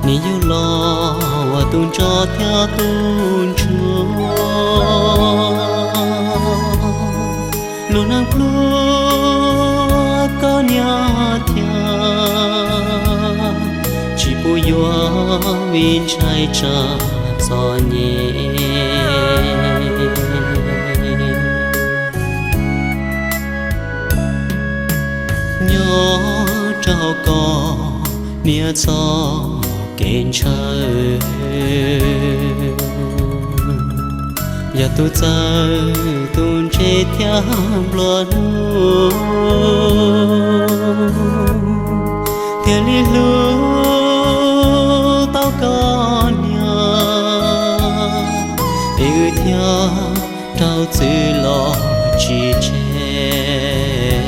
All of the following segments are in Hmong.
Nws yug los ua tus ntsuag thiab tus ntsuag, lub neej pluag koj niam thiab, tsis pub yuav vim ntshai tsam txom nyem. Nyob rau koj niam txoj kev ntshaw, yog tus txawj tus ntse thiab nplua nuj, thiaj li hlub tau koj niam, es wb thiaj rau txwv los tsis tseg.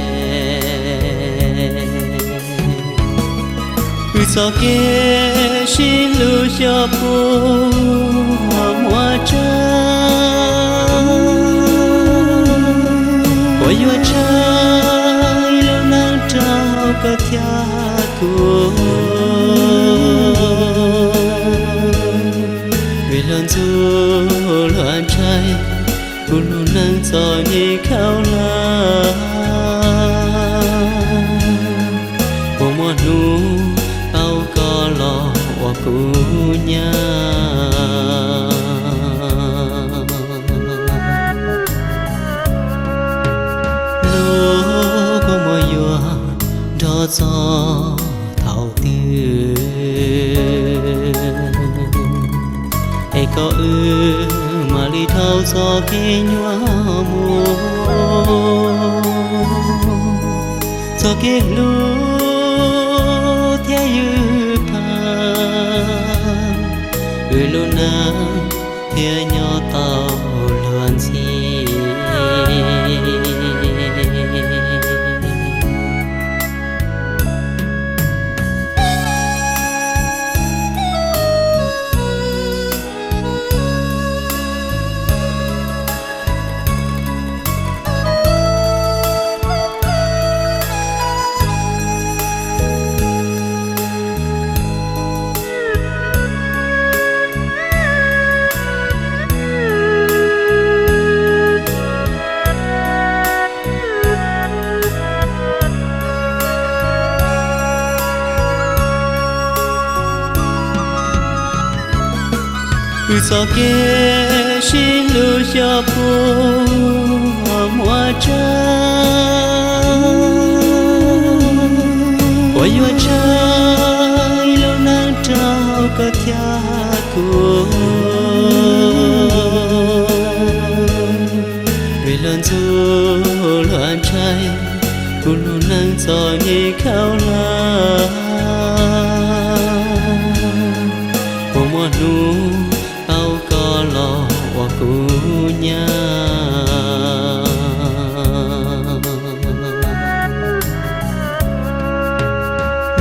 Wb txoj kev sib hlub xyov puas muaj tseeb, puas yuav tsheej lub neej rau koj thiab kuv. Vim luag ntxub luag ntshai, kuv lub neej txom nyem khaus hlab, puas muaj hnub tau koj los ua kuv nyab. Lub kua muag yuav nrog txog thaum twg, es koj wb mam li dhau txoj kev nyuaj mus, txoj kev hlub thiab ywj phav, wb lub neej thiaj nyob tau luag ntxhi. Wb txoj kev sib hlub xyov puas muaj tseeb, puas yuav tsheej lub neej rau koj thiab kuv. Vim luag ntxub luag ntshai, kuv lub neej txom nyem khaus hlab, puas muaj hnub tau koj los ua kuv nyab.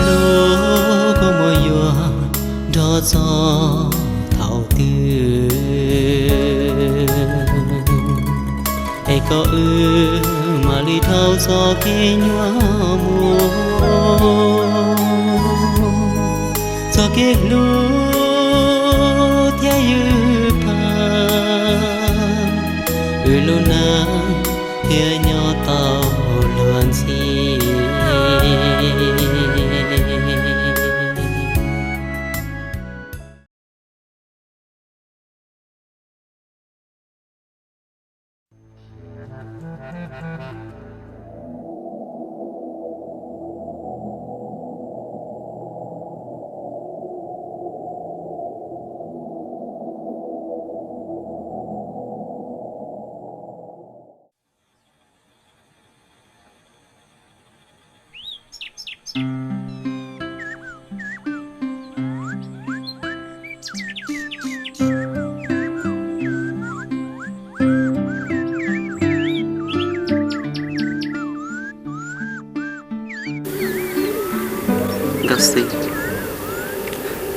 Lub kua muag yuav nrog txog thaum twg, es koj wb mam li dhau txoj kev nyuaj mus, txoj kev hlub thiab ywj phav, wb lub neej thiaj nyob tau luag ntxhi. Nkauj Xwb,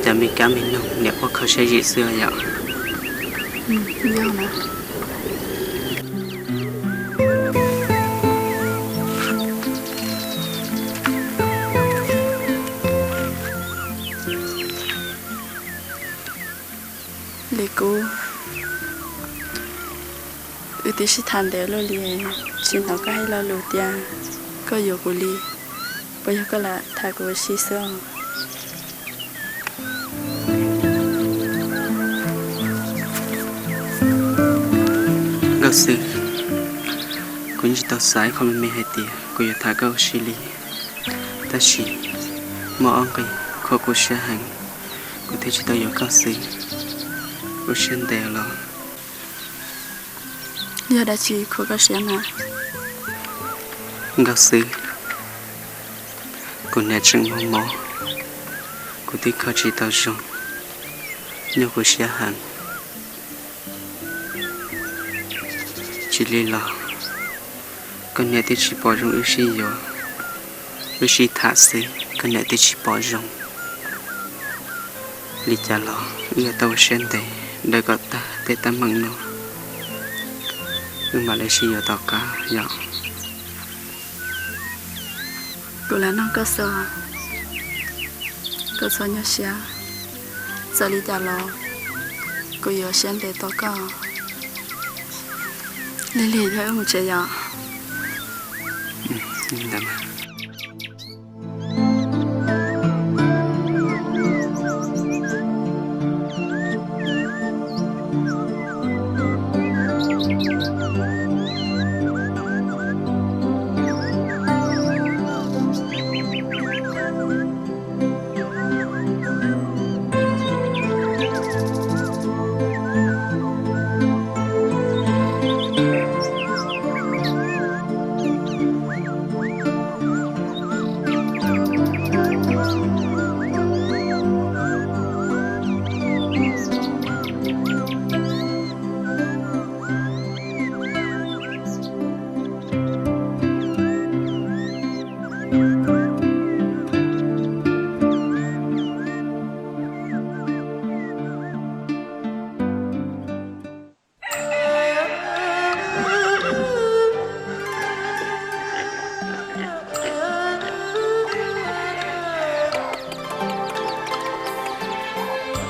cas me kab me noog niam quaj kho siab zim xwb yom? Li Kub, wb twb sib tham ntev luaj li, tsis hnov koj hais lo lus tias koj yuav kuv li, puas yog koj lam tham kuv ua si xwb os? Nkauj Xwb, kuv yeej tsis tau xav ib qho me me hais tias kuv yuav tham koj ua si li, tab sis muaj ob nqe khuam kuv siab heev, kuv thiaj tsis tau yuav koj xwb. Ua siab ntev los. Yog dab tsi khuam koj siab mas? Nkauj Xwb, kuv niam tseem muaj mob, kuv twb kho tsis tau zoo, nyuaj kuv siab heev. Tsis li los, koj niam twb tsis pom zoo wb sib yuav, wb sib tham xwb koj niam twb tsis pom zoo. Li cas los wb yuav tau ua siab ntev daws kom tag tej teeb meem no, wb mam li sib yuav tom qab yom. Kuv lam nug koj xwb, koj txhob nyuaj siab, txawm li cas los kuv yuav siab ntev tos koj. Lig lig, yog wb mus tsev yom.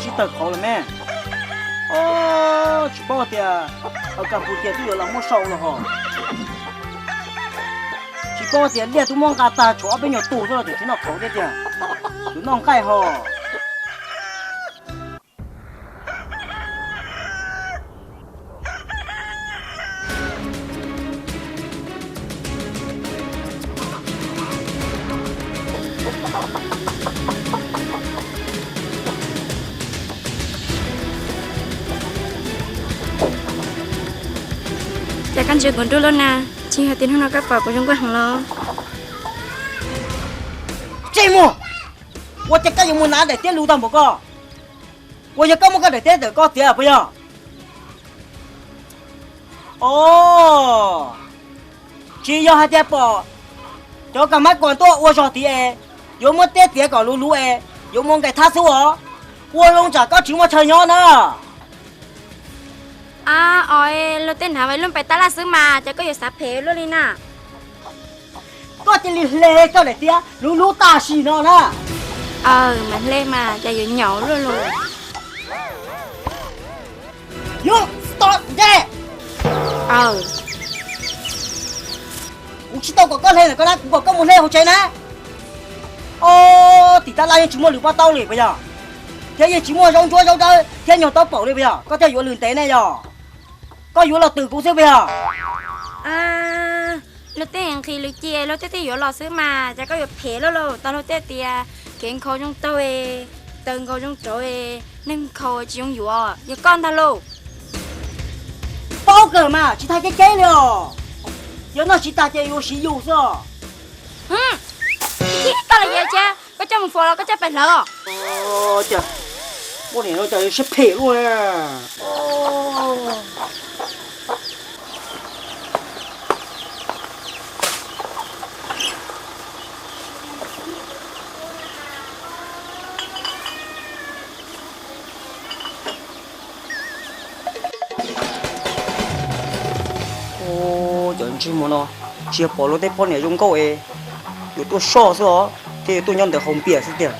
Tsis tawm qhov lawm me. Tsis paub tias Au Kas Pus Tias twb yuav los muab sau los hos. Tsis paub tias liaj twb muab nqa tag tshuav ob peb nyuag tug xwb los tseem tsis noj qhauv thiab tiag. Tus noj nqaij hos. Cas koj ntsia kuv nruj loj na, tsis yog tias hnub no koj pom kuv zoo nkauj heev los? Tsis muaj. Ua cas koj yuav mus hnav daim tiab lus tag npaum ko? Ua yog koj muab koj daim tiab ntawm koj tiav puas yog? Os, tsis yog hais tias pom cov kas mab kos tuaj ua zog tid es yuav muab tiab tiav kom luv luv es yuav mus nqes thab xwb os. Ua zoo tsam koj tsis muaj chaw nyob na. Os, luag tej hnav vais luj pais tab laj xwb mas, cas koj yuav xav phem luaj li na? Koj cia li hle koj daim tiab luv luv tam sim no na. Aw, mas hle mas cas yuav nyaum luaj los. Yog, stop nce. Kuv tsis tau kom koj hle ntawm ko na, kuv kom koj mus hle hauv tsev na. Os, tim tab laj yeej tsis muaj lwm pob taub li puas yog? Thiab yeej tsis muaj zaub ntsuab zaub dawb thiab nyuag taub paum li puas yog? Koj thiaj yuav lwm ntev ne yog? Koj yuav los twm kuv xwb puas yog? Luag tej nqhis lwm cia luag tej thiaj yuav los xwb mas, cas koj yuav phem luaj los? Tau luag tej tias kev nkhaus zoo taug, taw nkhaus zoo rauv, neeg nkhaus tsis zoo yuav, yog koj ntag lauj. Paub kawg mas, tsis tas kev kev li os. Yog noj tsis tas ces yuav siv yus xwb os. Koj los yeej cia koj coj mus faus los koj coj pais hlawv os. Cas poj niam no cas siab phem luaj. Cov ntsej muag no, tsis yog pom luag tej poj niam zoo nkauj es yuav tuaj soj xwb os, thiab yuav tuaj nyob ntawm haus npias xwb tiag.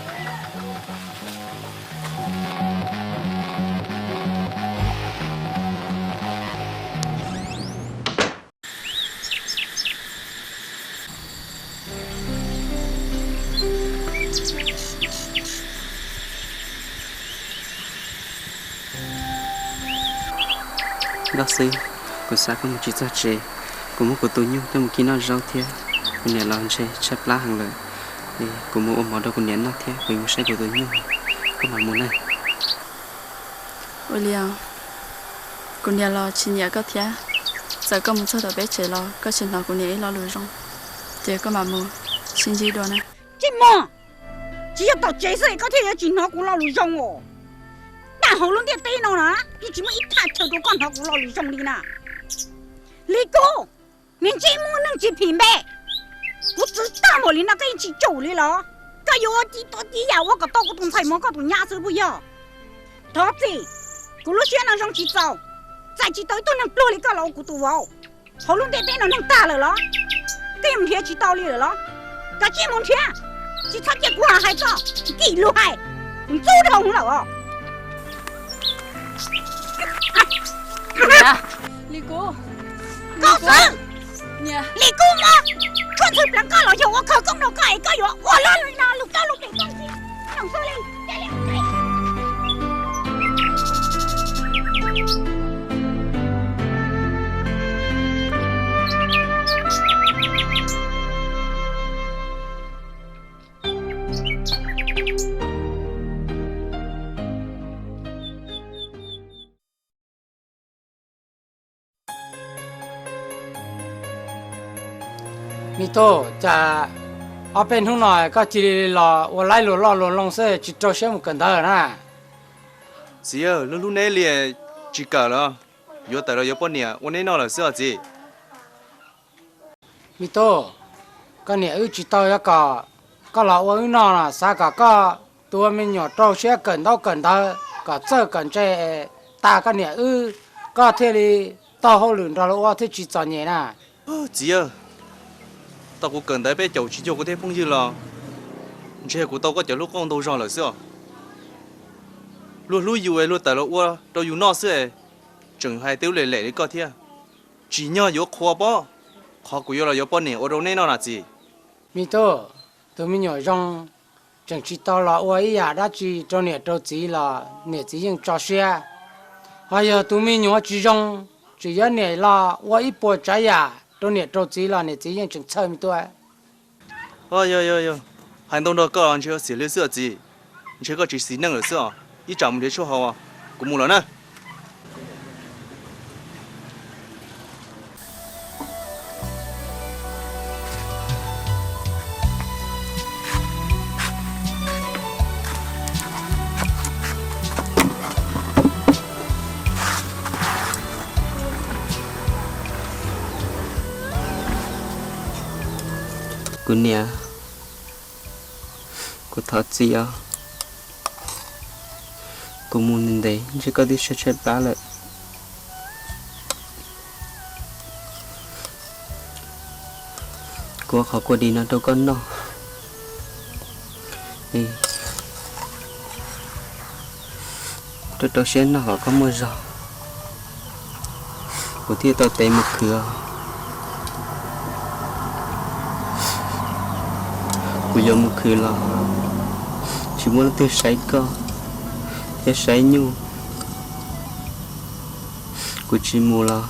Nkauj Xwb, kuv xav koj mus tsis txog tsev, kuv muab kuv tus nyuj coj mus kib noj zaub thiab, kuv niam los ntshe tshaib plab heev lawm, kuv mus ua mov rau kuv niam noj thiab kuv yuav mus saib kuv tus nyuj, koj mam mus nawb. Ua li os, kuv niam los tsis nyiam koj thiab, txawm koj mus txog tom peb tsev los koj tsis hnov kuv niam ib lo lus zoo, ces koj mam mus sib ntsib dua na. Tsis muaj, tsis yog tom tsev xwb koj thiaj yuav tsis hnov kuv lo lus zoo os. Nyob hauv lub ntiaj teb no na, yeej tsis muaj ib thaj chaw rau koj hnov kuv lo lus zoo li na. Li Kub, niag ntsej muag neeg tsis phim npe, kuv txwv tag npaum li no koj yeej tsis tsum li los? Koj yuav ua tib tug tib yam ua kom tau kuv tus ntxhais mov koj tus nyab xwb puas yog? Thov txim, kuv lub siab no zoo tsis txaus, txais tsis tau ib tug neeg pluag li koj los ua kuv tus vauv. Hauv lub ntiaj teb no neeg tag lawm los? Koj yeej nrhiav tsis tau li lawm los? Koj cia mus nrhiav, tsis txhob cia kuv hais koj nkim lus hais, kuv ntxub dhau lawm os. Li Kub, Nkauj Xwb, Li Kub, muab tshuaj ntxhw pleev koj los yog ua khawv koob rau koj es koj yuav ua luaj li no lus koj lub pem koj ntxhi nyoos xwb li. Me tub, cas ob peb hnub no koj cia li los ua laib luag loj luag loo xwb tsis rau siab mus kawm ntawv na? Txiv yawg, lub hnub neb li tsis kawm los, yuav tawm los yuav poj niam ua neb noj lawm xwb os txiv. Me tub, koj niam wb tsis tau yuav kom koj los ua wb noj no, xav kom koj tus ua me nyuam rau siab kawm ntaub kawm ntawv kom txawj kom ntse tas koj niam wb, koj thiaj li tau hauj lwm nrog luag ua thiaj tsis txom nyem na. Txiv yawg, tau kuv kawm ntawv peb caum tsis cuag kuv tej phooj ywg los ntshe kuv tau koj cov hlub qauj ntau zog lawm xwb os. Luag hlub yus es luag tawm los ua rau yus noj xwb es tseem hais tej lub lem lem li koj thiab. Tsim nyog yuav qhuas pob qhov kuv yuav los yuav poj niam ua rau neb noj na txiv. Me tub, tus me nyuam zoo tseem tsis tau los ua ib yam dab tsi rau niam rau txiv los niam txiv yeej tso siab. Ho yog tus me nyuam tsis zoo, tseem yuav niam los ua ib puas tsav yam rau niam rau txiv los niam txiv yeej tseem txhawj me tub. Yog, yog, yog, hais ntau nrog koj los ntshe xiam lw xwb os txiv. Ntshe koj tsis xis neej lawm xwb os. Ib tsam mus nrhiav tshuaj haus, kuv mus lawm na. Kuv niam, kuv thov txim os. Kuv mus ntev ntev ntshe koj twb tshaib tshaib plab lawm. Kuv ua qhov kua dis no rau koj noj, rau rau siab noj kom koj muaj zog, kuv thiaj tau tev mus khwv os. Kuv yuav mus khwv los tsis muaj leej twg saib koj thiab saib nyuj. Kuv tsis mus los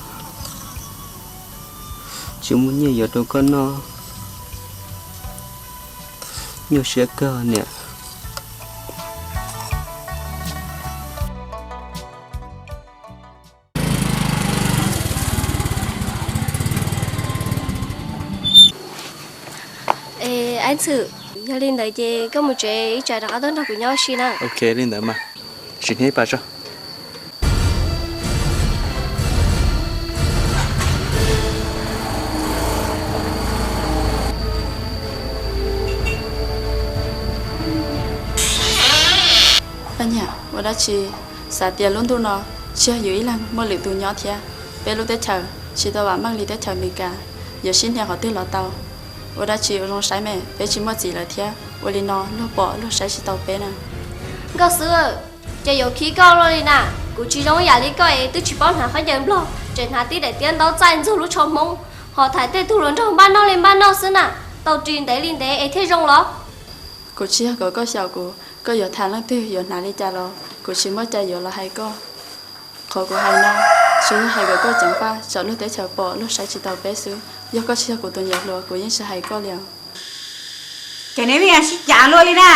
tsis muaj nyiaj yuav rau koj noj. Nyuaj siab kawg niam. Es Aib Ntxwm, yog li ntawd ces koj mus tsev ib tsam rov qab tuaj nrog kuv nyob ua si na. Ok, li ntawd mas. Sim hnia ib pas tso. Paj Nyiam, ua dab tsi xav tias lub ntuj no tsis yog yus ib leeg muaj lwm tus nyob thiab? Peb lub teb chaws tsis tau vam meej li teb chaws Amelikas, yuav sib hnia qhov twg los tau. Ua dab tsi ua zoo saib me, peb tsis muaj txiv lawm thiab, ua li no luag pom luag saib tsis tau peb na. Nkauj Xwb, ces yuav khib koj luaj li na. Kuv tsis zoo yam li koj es twb tsis paub hnav khaub ncaws nplog, tseem hnav tib daim tiab ntaub txaij ntxuag lub tsho Hmoob, ho tham tej tug hluas nraug npaj noj li npaj noj xwb na. Tau ris ntev li ntev es thiaj zoo los? Kuv tsis yog kom koj xyaum kuv, koj yuav tham leej twg yuav hnav li cas los kuv tsis muaj cai yuav los hais koj. Qhov kuv hais no, tsuas yog hais kom koj ceev faj, tsam luag teb chaws pom luag saib tsis taus peb xwb. Yog koj tsis yog kuv tus niam hluas, kuv yeej tsis hais koj li os. Ces neb yeej sib cav luaj li na.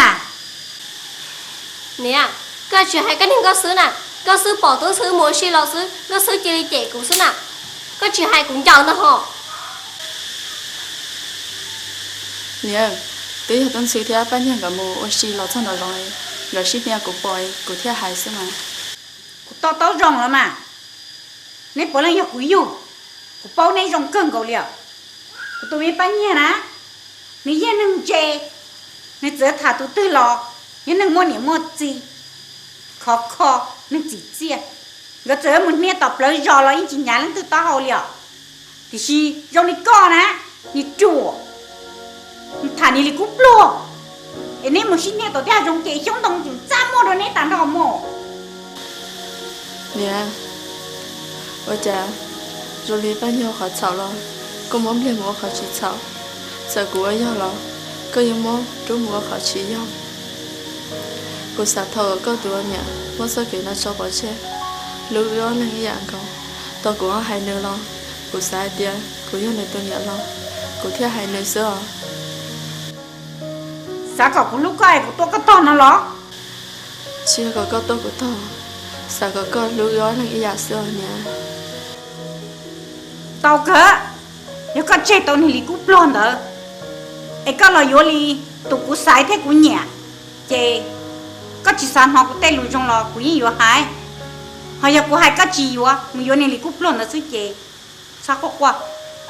Niam, koj tsis hais koj niag nkauj xwb na, nkauj xwb pom tub xwb mus ua si los xwb, nkauj xwb cia li cem kuv xwb na. Koj tsis hais kuv ncaus ntag hos. Niam, twb yog tub ntxhw thiab paj nyiag nkawd mus ua si los txog nraum zoov, nkawd sib hnia kuv pom, kuv thiaj hais xwb mas. Kuv to taub zoo los mas, neb puav leej yog kuv yug, kuv paub neb zoo kawg nkaus li os. Kuv tus me paj nyiag na, nws yog neeg ntse, nws txawm tham tus twg los yog neeg muaj niam muaj txiv, khov kho, neeg txim txiaj. Nkawd txawm mus hnia tom plawv zos los yeej tsis hnyav leej twg taub hau li os. Tiam sis zoo li koj na, niag ruam, tham niag li kub pluag, es neb mus sib hnia tom tej hav zoov ces xyoob ntoo tseem txaj muag rau neb tag nrho mog. Niam, ua cas zoo li paj nyiag ua qhov txhaum los koj muab npliag mus ua qhov tsis txhaum? Txawm kuv ua yog los koj yuav muab rub mus ua qhov tsis yog. Kuv xav thov koj tus niam muab txoj kev no tso pov tseg, hlub wb ob leeg ib yam nkaus. Tau kuv ho hais nws los kuv xav hais tias kuv yog nws tus niam laus, kuv thiaj hais nws xwb os. Xav kom kuv hlub koj es kuv tuaj koj tog no los? Tsis yog kom koj tuaj kuv tog, xav kom koj hlub wb ob leeg ib yam xwb os niam. Tau kawg, yog koj tseg tau niag li kub pluag ntawd, es koj los yuav li tus kuv xaiv thiab kuv nyiam, ces koj tsis xav hnov kuv tej lus zoo los kuv yeej yuav hais. Ho yog kuv hais koj tsis yuav, mus yuav niag li kub pluag ntawd xwb ces txhob quaj quaj,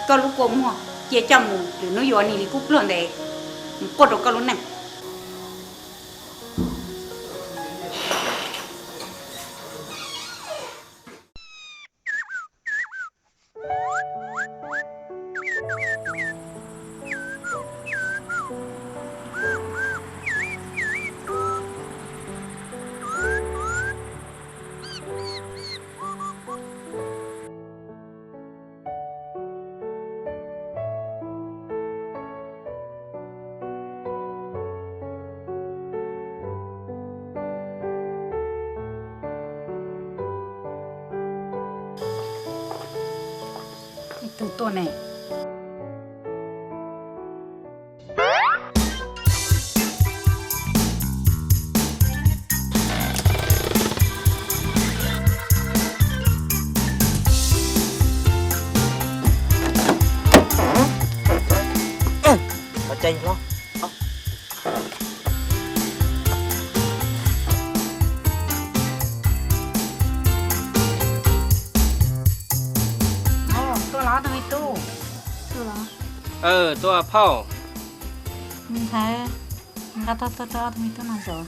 koj lub kua muag cia coj mus, lwm hnub yuav niag li kub pluag ntawd mus quaj rau koj lub neej. Ib tug tuaj ne. Tuaj los ob tug me tub? Tuaj phauj. Nqa tog tuaj rau ob tug me tub no zaum.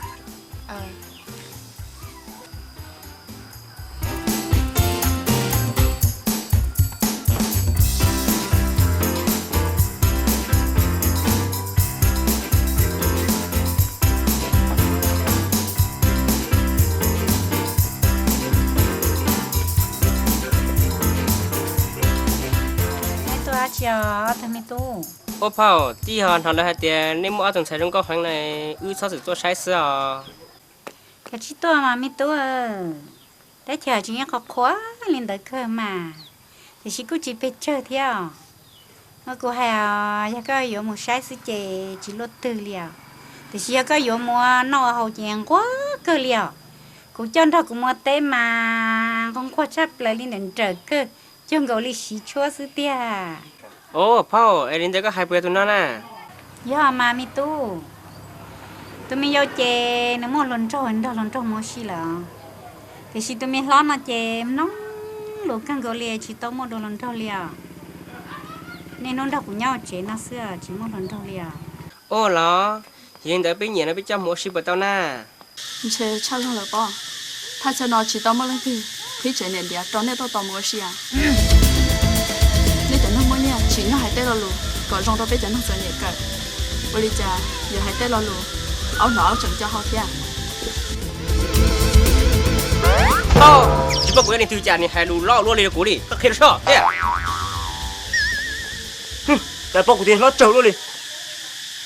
Neb tuaj dab tsi os ob tug me tub? Ua phauj, twb yog hnov lawv hais tias nej muaj ob tug ntxhais zoo nkauj heev na, wb txhob txwm tuaj saib xwb os. Kav tsij tuaj mas me tub, teb chaws tsis nyob qhuav qhuav li ntawd kawg mas, tiam sis kuj tsis pes tsawg thiab os. Kuv hais os, yog koj yuav mus saib xwb ces tsis luaj twg li os, tiam sis yog koj yuav mus ua noj ua haus ces nquag kawg li os. Kuv coj nrog kuv mus ua teb mas nquag nquag tshaj plaws li, nrawm nrawm kawg, cuag nkaus li siv tshuab xwb tiag. Ua phauj, es li ntawd koj hais puas yog tus no na? Yog mas me tub, tus me yau ces nws muaj hluas nraug nrog hluas nraug mus ua si lawm, tiam sis tus me hlob no ces mloog lus kawg nkaus li tsis tau muaj dua hluas nraug li os. Niaj hnub nrog kuv nyob hauv tsev no xwb tsis muaj hluas nraug li os. Ua los, yog li ntawd peb nyiam no peb coj mus ua si puas tau na? Ntshe tshaj luag lawm pob. Thaj chaw no tsis tau muaj leej twg qhib tsev niam ntiav rau nej tuaj tos mus ua si. Nej cov neeg muaj nyiaj tsim nyog hais tej lo lus kom zoo rau peb cov neeg txom nyem kawm. Ua li cas yuav hais tej lo lus aub hnov aub tseem co hau thiab? Tsis paub kuv yog leej twg cas nws hais lus loj luaj li rau kuv li, koj qhia rau soj thiab. Cas paub kuv tus hlob tsawg luaj li.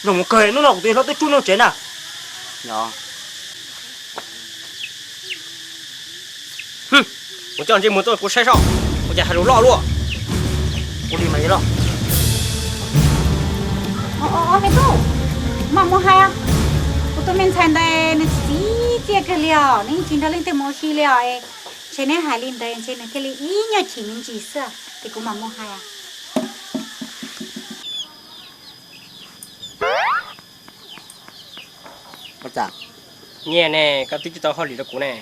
Zoo mus kawg, hnub no kuv tus hlob twb rub noj tsev na. Mus coj ntsej muag tuaj kuv saib soj, ua cas hais lus loj luaj. Ua li mas yog loj. Os, me tub, mam mus hais, kuv tus me ntxhais ntawd nws txiv txiaj kawg li os, nws yeej tsis nrog leej twg mus ua si li os. Ntshe neb hais li ntawd ntshe nws thiaj li ib nyuag chim me ntsis xwb, ces kuv mam mus hais. Nyiaj ne, koj twb tsis tau hauj lwm rau kuv ne.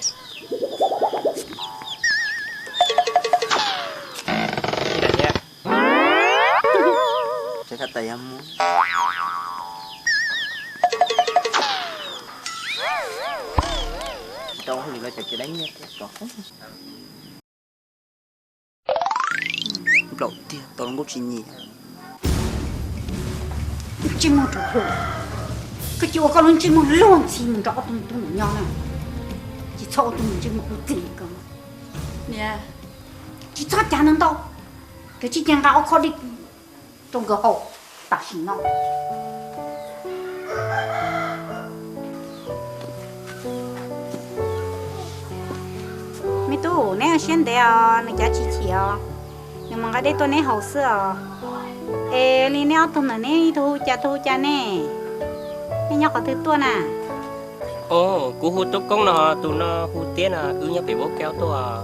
Tsis tau hauj lwm los cov kev dab nyiaj thiab. Nplaum tiag, tau los nkauj tsis nyiam. Ntsej muag ruam hluas, koj cia ua koj lub ntsej muag luag ntxhi mus nrog ob tug me tub ntawd nyob na, tsis txhob ua tus me ntsej muag kuv txim ko. Niam, tsis txhob cav ntau ntau, kav tsij cia nqa ob khob dej rau nkawd haus tam sim no. Me tub, neb ua siab ntev os, nws cav tsis chim os, nws mus nqa dej tuaj neb haus xwb os. Es li neb ob tug ntawm neb ib tug hu cas tus hu cas ne? Neb nyob qhov twg tuaj na? Os, kuv hu Tub Koob no, tus no hu Tiab no, wb nyob pem Vab Kaub tuaj.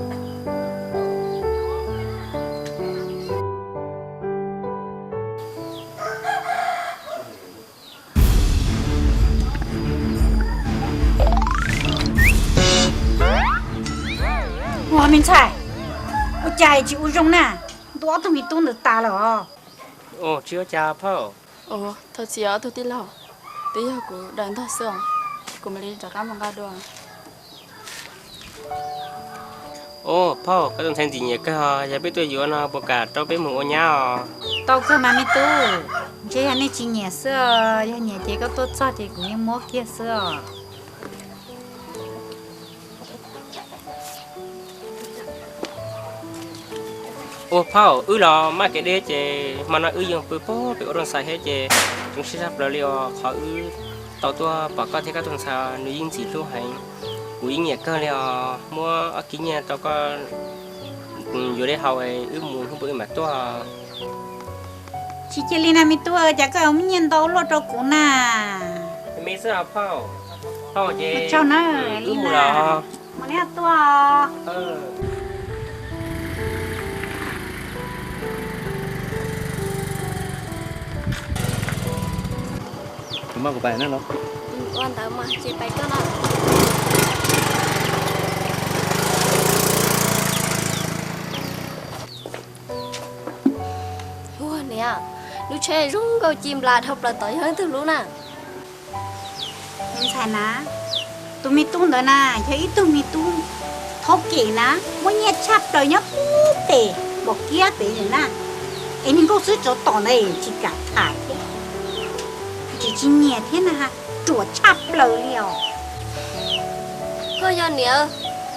Ua me ntxhais, ua cas tsis ua zoo na, ntuas ob tug me tub ntawd tas lawm os. Tsis ua cas phauj. Thov txim os ob tug tij laug, twb yog kuv daws ntog xwb os, kuv mam li rov qab mus nqa dua. Os phauj, koj tus ntxhais ntxim nyiam kawg os, yog peb tuaj yuav no puas kam rau peb mus ua nyab os? Tau kawg mas me tub, ntshe yog nej tsis nyiam xwb os, yog nyiam ces koj tuaj txog ces kuv yeej muab kiag xwb os. Ua phauj, wb los maj kev deb ces hmo no wb yeej pw pem ua rau ntxhais thiab ces zoo siab tshaj plaws li os, qhov wb tau tuaj pom koj thiab koj tus ntxhais nws yeej ntxim hlub heev. Kuv yeej nyiam kawg li os, muab ob kib nyiaj rau koj yuav dej haus, wb mus hnub puas wb mam tuaj. Tsis cia li na me tub, cas koj muab nyiaj ntau luaj rau kuv na. Me xwb os phauj. Phauj ces tsaug na, wb mus lawm. Mus neb tuaj. Kuv mas kuv pais na los. Ua ntawd mas ces pais koj na. Ua niam, lub tsheb zoo nkauj ci nplas dhau plaws tom yog leej twg lub na? Me ntxhais na, tus me tub ntawd na yog ib tug me tub thaub kem na, muaj nyiaj tshaj plaws nyob pub pem Npaum Kiab pem na, es niag nkauj xwb tsov tom ntawd tsis kam tham thiab, tsis tsis nyiam thiab na, ruam tshaj plaws li os. Koj yog niam,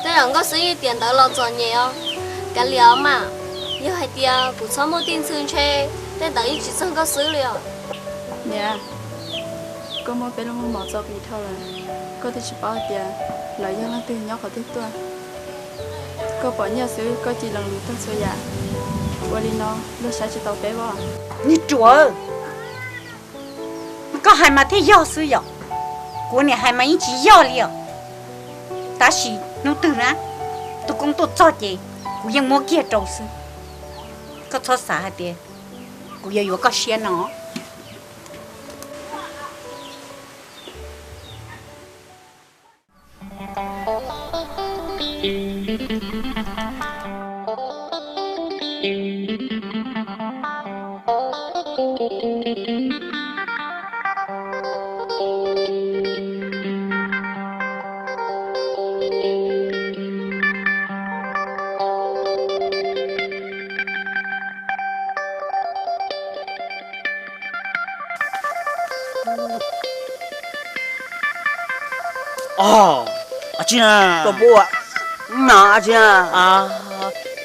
tej zaum nkauj xwb yeej tiam ntawd los txom nyem os. Kav liam os mas, yog hais tias kuv txhob muaj tij ntxhw ntshe tej ntawd yeej tsis txog nkauj xwb li os. Niam, koj muab peb lub muaj mov txo plis dhau lawm, koj twb tsis paub hais tias lawv yog leej twg nyob qhov twg tuaj. Koj pom nyiaj xwb koj cia li lees tag txhua yam, ua li no luag saib tsis taus peb os. Niag ruam, koj hais mas thiaj yog xwb yom, kuv niam hais mas yeej tsis yog li os. Tab sis hnub twg na, tus koob tuaj txog ces kuv yeej muab kiag rau xwb. Koj txhob xav hais tias kuv yuav yuav koj siab no.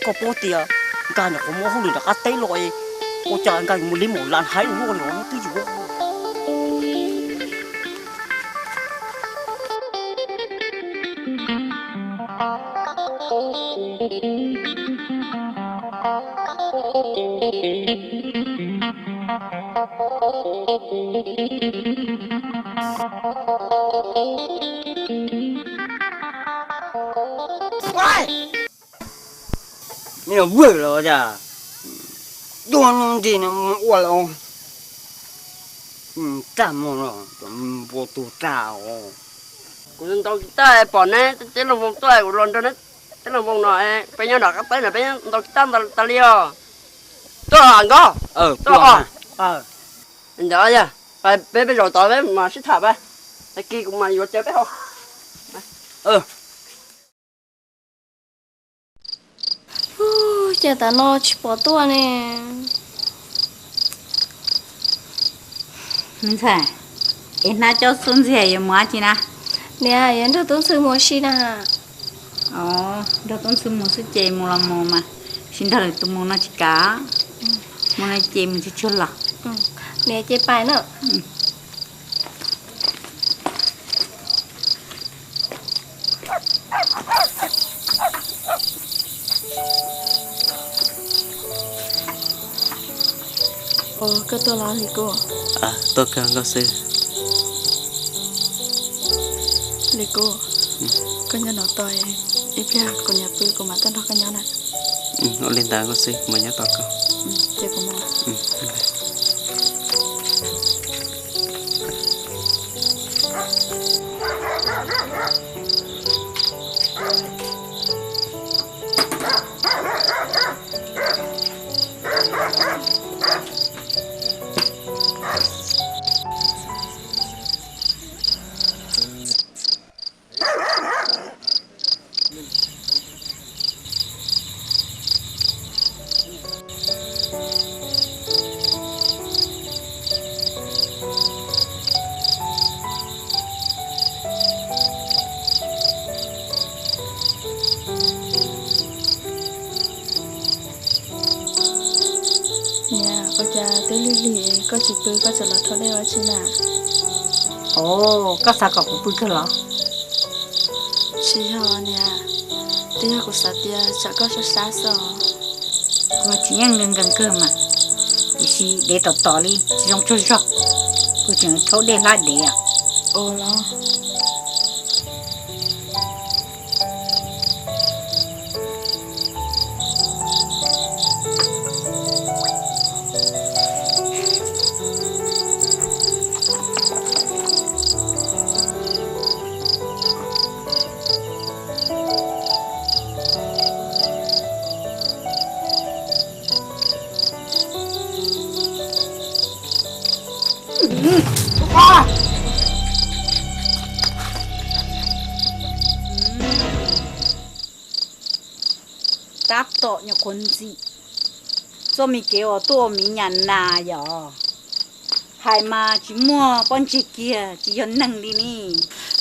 Koj paub tias nkag nyuam qhuav muab hauj lwm rov qab teb los, ua cas nkag yuav mus li mus lam haib ua luaj li os, twb yuav. Neb los vwm los cas, tuaj no nti no mus ua los tag mus los npua tus tag os. Kuv ntaus kiv taj pom neb teb los mus tuaj, kuv los nrog neb teb los mus no, peb nyob nram qab teb no peb ntaus kiv taj tas li os. Tuaj nkauj, tuaj os. Ntawd yog peb peb zaum tod peb mam sib tham pab, tag kis kuv mam yuav cawv peb haus. Ces tav no tsis pom tuaj ne. Me ntxhais, es hnab coj xub ntxiag yuav mus dab tsi na? Niam, yuav nrog tub ntxhw mus ua si na. Nrog tub ntxhw mus xwb ces mus los mus mas, sib nrog lwm tus mus no tsis kam. Mus no ces mus tsuag tsuag los. Niam, ces pais na. Ua, koj tuaj los Lis Kub? Tuaj kawg Nkauj Xwb. Lis Kub, koj nyob no tos, ib pliag kuv niam pw kuv mam tuaj nrog koj nyob na. Ua li ntawd Nkauj Xwb, kuv mam nyob tos koj. Ces kuv mus. Niam, ua cas twb lig lig koj tsis pw, koj tseem los rhaub dej ua dab tsi na? Ov, koj xav kom kuv pw kawg los? Tsis yog niam, twb yog kuv xav tias tsam koj sab sab xwb os. Kuv tsis yeej nkees nkees kawg mas, tiam sis dev tom tom li tsis zoo tsaug zog, kuv tseem rhaub dej hlab dev os. Ua los. Tab tom nyuam qhuav ntxim txoj me kev uas tuaj ua miv nyam nas yom. Hais mas tsis muaj pob ntseg kiag, tsis yog neeg li ne.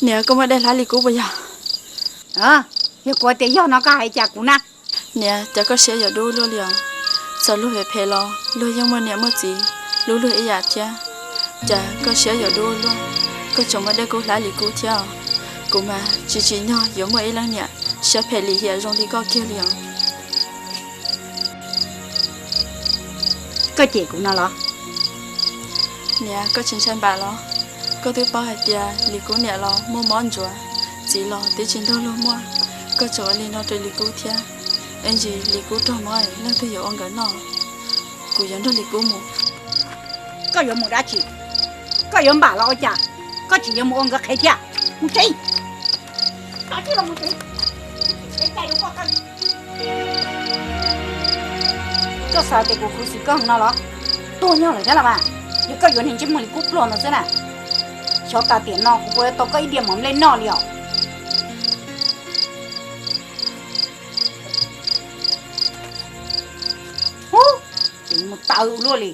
Niam, koj muaj dej hlab Lis Kub puas yog? Yog kuv tias yog no koj hais cas kuv na? Niam, cas koj siab yuav dub luaj li os? Txawm luag phem phem los luag yeej muaj niam muaj txiv hlub luag ib yam thiab. Cas koj siab yuav dub luaj, koj tseem muaj dej kub hlab Lis Kub thiab os. Kuv mas tsis tsim nyog yuav muaj ib leej niam siab phem lim hiam zoo li koj kiag li os. Koj cem kuv no los? Niam, koj tsis ntshai npam los? Koj twb paub hais tias Lis Kub niam los muaj mob ntsuav, txiv los twb tsis nrog luag muaj. Koj tseem ua li no rau Lis Kub thiab, ib ntsis Lis Kub raug mob leej twg yuav ua nkawd noj? Kuv yuav nrog Lis Kub mus. Koj yuav mus dab tsi? Koj yuav npam los ua cas? Koj tseem yuav mus ua nkawd qhev thiab. Mus tsev. Koj xav tias kuv khuv xim koj heev no los? Tuag nyob lawm thiab los mas. Yog koj yuav niag ntsej muag Lis Kub pluag no xwb na, xyov tas tiam no kuv puas yuav tau koj ib diav mov nplej noj li os. Hu, ces mus taw luaj li.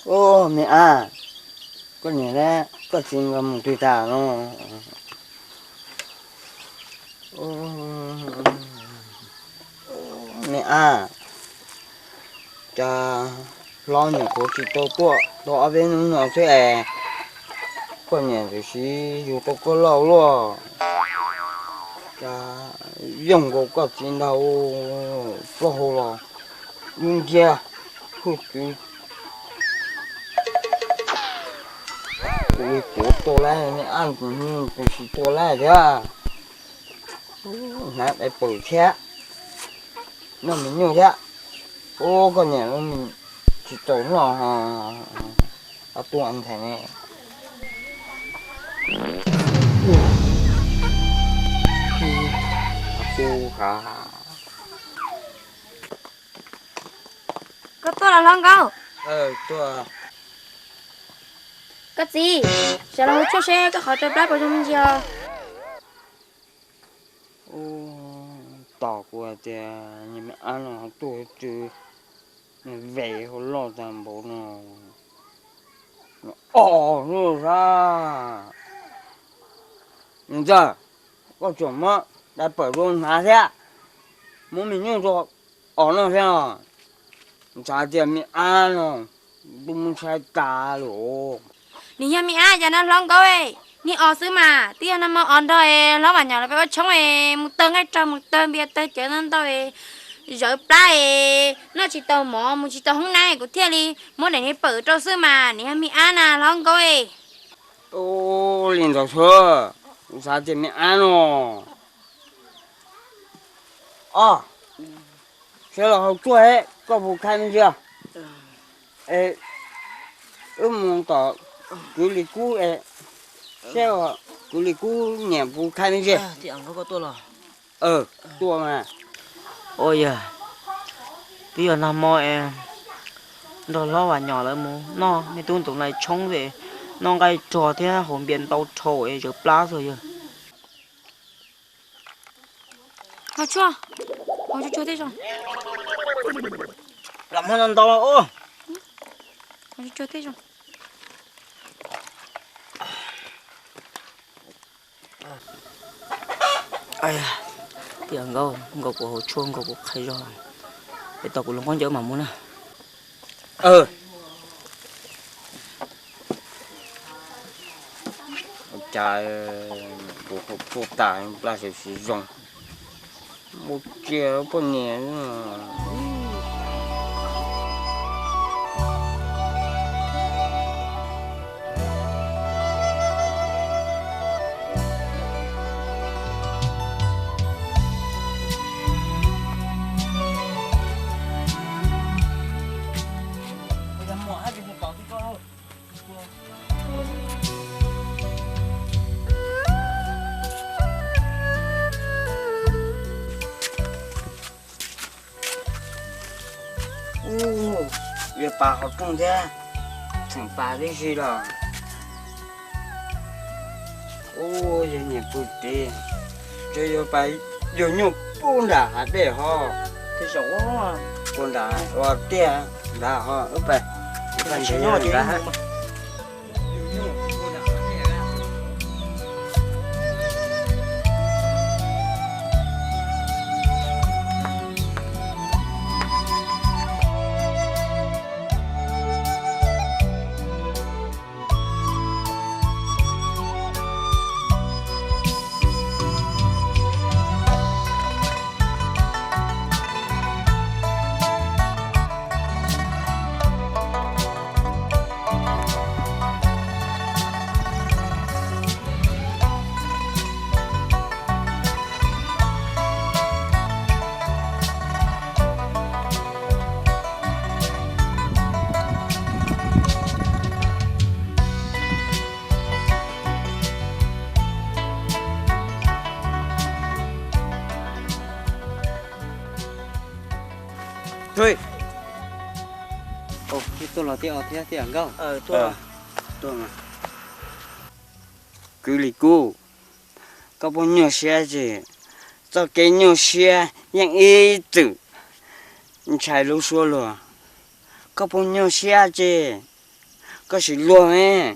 Ub, me ab, koj niam thiab koj txiv nkawd mus twg tas no? Me ab, cas hlob nyuam qhuav tsis tau tuaj tau ob peb hnub no xwb es koj niam twb siv yus tau koj laus luaj. Cas yoog nkaus koj txiv ntag, plaub hau los dub nciab, hwj txwv. Kuv li kuv tua lawm, me ab, kuv twb tsis tua lawm thiab. Hnav dai pawg thiab, noj me nyuj thiab. Ub, koj niam, tsis txaus noj, tua ntxhais ne. Koj tuaj los hlob Nkauj? Koj txiv, sawv los hu tshuaj seb koj qhov rau plab puas zoo me ntsis os. Ub, tos kuv hais tias niag me ab no tuaj tsw, niag ve hauv loj tag npaum no, os lub sab. Niam ntxawm, koj tsuas muab dai pawg rau hnav thiab, muab me nyuj rau os noj thiab os. Xav tias me ab no twb muab tshaib tas lawm. Nws yog me ab cas no hlob Nkauj, niag os xwb mas, twb yog nag hmo os nrog hlob Vam Nyom lawv peb ua tshoob, mus tawg nqaij rau mus tawg npias tawg cawv ntau ntau, zawv plab, noj tsis tau mov mus tsis tau hoob nab, kuv thiaj li muab daim niag pawg rau xwb mas, nws yog me ab na hlob Nkauj. Ub, li ntawd xwb, xav tias me ab no. Os, sawv los haus tshuaj, koj puas khaij me ntsis? Es wb mus tom kwv Lis Kub es seb kwv Lis Kub niam puas khaij me ntsis. Tuaj mas. Ua yog, twb yog nag hmo es nrog hlob Vam Nyom lawv mus noj me tub ntxoov nais tshoob es noj nqaij rog thiab haus npias ntau dhau es zawv plab xwb yog. Haus tshuaj, haus tshuaj tej zoo. Lam hmo ntau ntau. Haus tshuaj tej zoo. Tiam Nkauj, Nkauj puas haus tshuaj, Nkauj puas qhaib zog, es tos kuv los nqaij ncawv mam mus na. Cas kuv haus tshuaj tas plab siav siav zoo, mus tsia poj niam. Ub, yuav pas qhov rooj thiab, tseem pas tib si los. Ub, yog niam pw tid, tsuas yog pas yug nyuj pub nram hav dej ho, pub nram ua tiaj nrad ho, ub, pas nrad. Tuaj los thiab os thiab tiam nkauj. Kwv Lis Kub, koj puas nyuaj siab tsis? Txoj kev nyuaj siab yeej ib txwm ntshai lub suab luag. Koj puas nyuaj siab tsis? Koj sim luag me,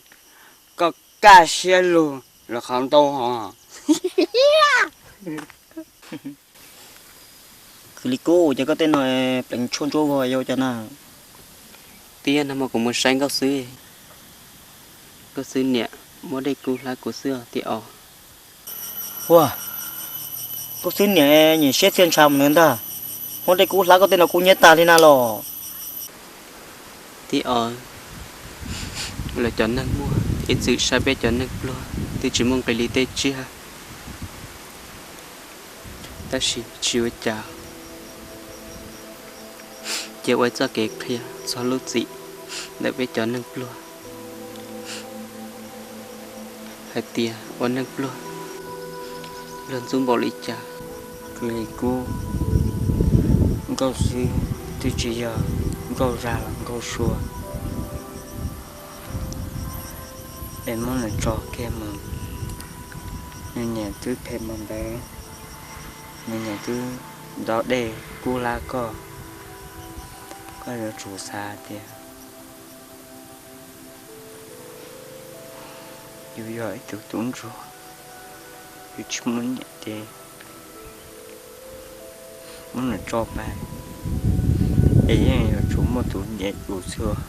koj kaj siab lug los qhov ntau hos. Kws li kub, ces koj tej no pleev tshuaj ntsuab vog yog ua cas na? Tib yam no mas kuv mus saib Nkauj Xwb, Nkauj Xwb niam muab dej kub hlab kuv xwb os tij os. Ua, Nkauj Xwb niam nyuam siab txhia ntsha mus nws ntag, muab dej kub hlab koj tej no kub nyiab tag li na los. Tij os, lawv cov neeg muaj ib txwm saib peb cov neeg pluag twb tsis muaj nqis li tej tsiaj, tab sis tsis ua cas, cia ua txoj kev qhia txog lub txim ntawm peb cov neeg pluag hais tias ua neeg pluag luag ntxub npaum li cas. Kws li kub, Nkauj Xwb twb tsis yog Nkauj Zag los Nkauj Sua, es muab nws tso kiag mus. Nws niam twb phem mus ntawd, nws niam twb ntov dej kub hlab koj, koj yuav tsum xav tias yus yog ib tug tub ntsuag, yus tsis muaj niam ces muab nws tso pais, es yeej yuav tsum muaj tus nyiam yus xwb.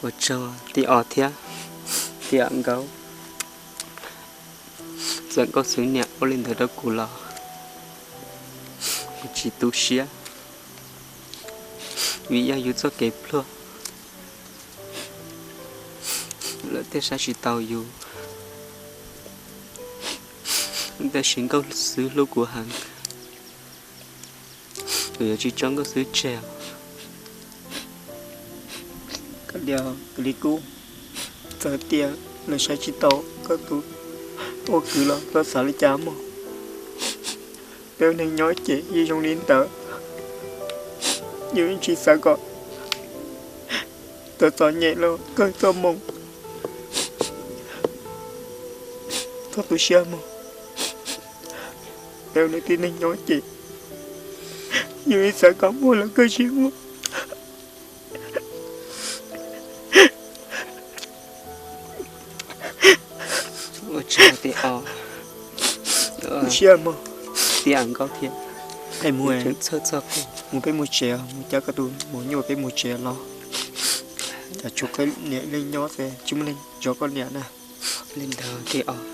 Ua tsaug tij os thiab tij am Nkauj, txawm Nkauj Xwb niam ua li ntawd rau kuv los kuv tsis tu siab, vim yog yus txoj kev pluag lawv thiaj saib tsis taus yus. Tab sis Nkauj Xwb hlub kuv heev, kuv yuav tsis tso Nkauj Xwb tseg. Koj li kub, txawm tias lawv saib tsis taus koj tus ua kwv los koj xav li cas mog? Peb ua neeg nyob ces yeej zoo li ntawd, yus yeej tsis xav kom txom txom nyem los kawg txoj moo. Txhob tu siab mog, peb ua neeg tib neeg nyob ces yus yeej xav kom muaj los kawg tsis muaj. Ua tsaug tij os, tu siab mog, tij am Nkauj thiab. Mus peb mus tsev, mus cab koj tus maum nyuj peb mus tsev los, tsam tshuav koj niam ib leeg nyob ces tsis muaj neeg zov koj niam na. Li ntawd tij os.